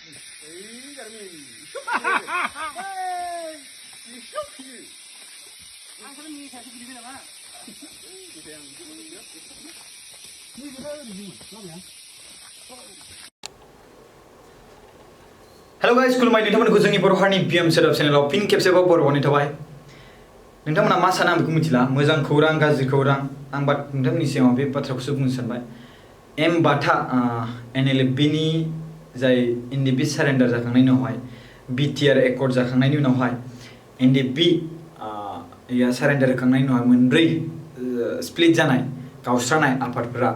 Hello guys, खुलुमबाय नोंथांमोनखौ जोंनि बर' हारिनि बिएम सेटआप चेनेलाव फिन खेबसेबाव बरायनाय थाबाय। नोंथांमोना मा सानो आं बेखौ मिथिला, मोजां खौरां गाज्रि खौरां आं नोंथांमोननि सिगाङाव बे बाथ्राखौसो बुंनो सानबाय। M.Batha NLFB नि जाय NLFB सारेन्डार जाखांनायनि उनावहाय BTR एकर्ड जाखांनायनि उनावहाय NLFB या सारेन्डार होखांनायनि उनावहाय मोनब्रै स्प्लिट जानाय गावस्रानाय आफादफोरा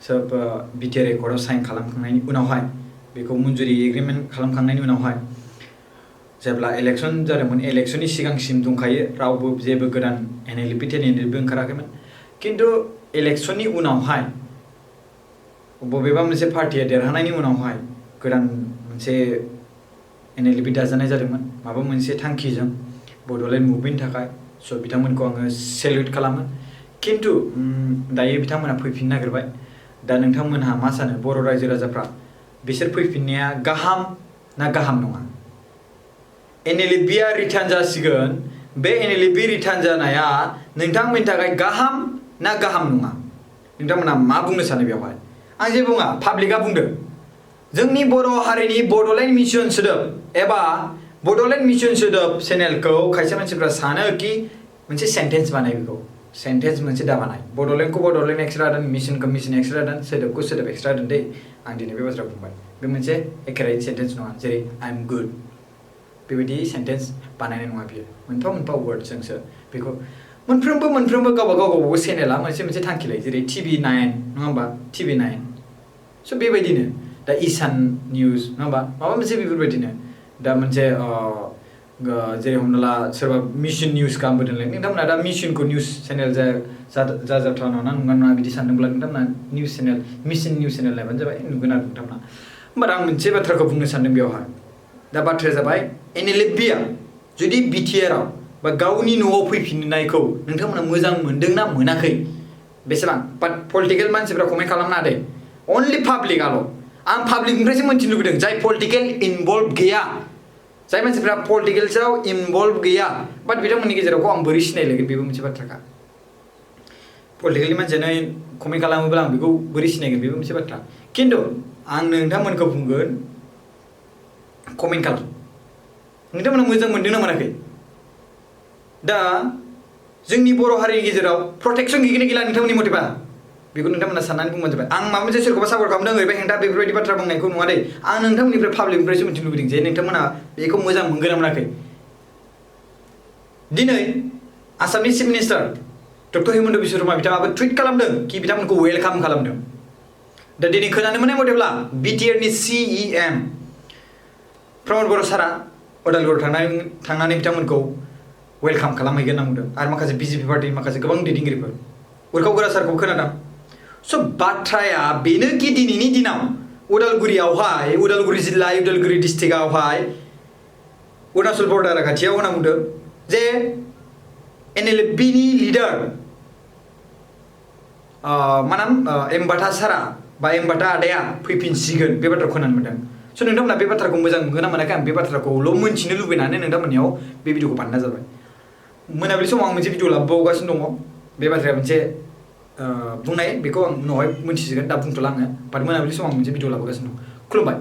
सोब BTR एकर्डआव साइन खालामखांनायनि उनावहाय बेखौ मंजुरि एग्रिमेन्ट खालामखांनायनि उनावहाय जेब्ला इलेक्शन जादोंमोन, इलेक्शननि सिगांसिम दंखायो, रावबो जेबो गोदान NLFB ओंखाराखैमोन। किन्तु इलेक्शननि उनावहाय बबेबा मोनसे पार्टिया देरहानायनि उनावहाय गोदान मोनसे NLFB दाजानाय जादोंमोन माबा मोनसे थांखिजों बड'लेण्ड मुभमेन्टनि थाखाय। स' बिथांमोनखौ आङो सेल्युट खालामो। किन्तु दायो बिथांमोना फैफिननो नागिरबाय। दा नोंथांमोनहा मा सानो बर' रायजो राजाफ्रा बिसोर फैफिननाया गाहाम ना गाहाम नङा? NLFBआ रिटार्न जासिगोन, बे NLFB रिटार्न जानाया नोंथांमोननि थाखाय गाहाम ना गाहाम नङा? नोंथांमोना मा बुंनो सानो बेवहाय? आं जे बुङा, पाब्लिकआ बुंदों। जोंनि बर' हारिनि बड'लेण्ड मिशन सोदोब एबा बड'लेण्ड मिशन सोदोब चेनेलखौ खायसे मानसिफ्रा सानो कि मोनसे सेन्टेन्स बानाय, बेखौ सेन्टेन्स मोनसे दाबानाय। बड'लेण्डखौ बड'लेण्ड एक्सट्रा दोन, मिशनखौ मिशन एक्सट्रा दोन, सोदोबखौ सोदोब एक्सट्रा दोन दे। आं दिनै बे बाथ्राखौ बुंबाय। बे मोनसे एकेराइट सेन्टेन्स नङा, जेरै आइ एम गुड बेबायदि सेन्टेन्स बानायनाय नङा बियो। मोनफा मोनफा वर्डजोंसो बेखौ मोनफ्रोमबो गावबा चेनेला मोनसे थांखि लायो, जेरै TV9 नङा होमबा, TV9। स' बेबायदिनो दा ईशान निउज नङा होमबा, माबा मोनसे बेफोरबायदिनो दा मोनसे जेरै हमना ला सोरबा मिशन निउस खालामबोदोंलाय, नोंथांमोना दा मिशनखौ निउस चेनेल जाथावना नङा बिदि सानदोंब्ला नोंथांमोना news channel mission news channel नायबानो जाबाय, नुगोन आरो नोंथांमोना। होमबा आं मोनसे बाथ्राखौ बुंनो सानदों बेवहाय। दा बाथ्राया जाबाय NLFBआ जुदि BTRआव बा गावनि न'आव फैफिननायखौ नोंथांमोना मोजां मोनदोंना मोनाखै बेसेबां? बाट पलिटिकेल मानसिफ्रा कमेन्ट खालामना दे, अनलि पाब्लिकआल'। आं पाब्लिकनिफ्रायसो मोन्थिनो लुबैदों, जाय पलिटिकेल इनभल्भ गैया, जाय मानसिफ्रा पलिटिकेल्सआव इनभल्भ गैया, बाट बिथांमोननि गेजेरावखौ आं बोरै सिनायलायगोन, बेबो मोनसे बाथ्राखा। पलिटिकेलनि मानसियानो कमेन्ट खालामोब्ला आं बेखौ बोरै सिनायगोन, बेबो मोनसे बाथ्रा। किन्तु आं नोंथांमोनखौ बुंगोन, कमेन्ट खालाम, नोंथांमोना मोजां मोनदोंना मोनाखै? दा जोंनि बर' हारिनि गेजेराव प्रटेक्शन गैगोना गैला नोंथांमोननि मथेबा? बेखौ नोंथांमोना साननानै बुंबानो जाबाय। आं माबा मोनसे सोरखौबा सापर्ट खालामदों ओरैबा हेंथा बेफोरबायदि बाथ्रा बुंनायखौ नङा दे। आं नोंथांमोननिफ्राय पाब्लिकनिफ्रायसो मिथिनो लुबैदों जे नोंथांमोना बेखौ मोजां मोनगोन ना मोनाखै। दिनै आसामनि chief minister doctor Himanta Biswa Sharma बिथाङाबो टुइट खालामदों कि बिथांमोनखौ वेलकाम खालामदों। दा दिनै खोनानो मोननाय मथेब्ला BTRनि CEM प्रमद बर' सारा उदालगुरियाव थांनानै बिथांमोनखौ वेलकाम खालामहैगोन होनना बुंदों, आरो माखासे BJP पार्टिनि माखासे गोबां दैदेनगिरिफोर उरखाव गोरा सारखौबो खोनादों। स' बाथ्राया बेनो कि दिनैनि दिनाव उदालगुरियावहाय, उदालगुरि जिल्ला उदालगुरि डिस्ट्रिक्टआवहाय अरुणाचल बर्डार खाथियाव होनना बुंदों जे NLFBनि लिडार मा नाम M.Batha सारा बा M.Batha आदाया फैफिनसिगोन, बे बाथ्राखौ खोनानो मोनदों। स' नोंथांमोना बे बाथ्राखौ मोजां मोनगोन ना मोनाखै? आं बे बाथ्राखौल' मोनथिनो लुबैनानै नोंथांमोननियाव बे भिडिअखौ बानायनाय जाबाय। मोनाबिलि समाव आं मोनसे भिडिअ लाबोबावगासिनो दङ। बे बाथ्राया मोनसे बुंनाय, बेखौ आं उनावहाय मोनथिसिगोन, दा बुंथ'ला आङो। बाट मोनाबिलि समाव आं मोनसे भिडिअ लाबोगासिनो दं। खुलुमबाय।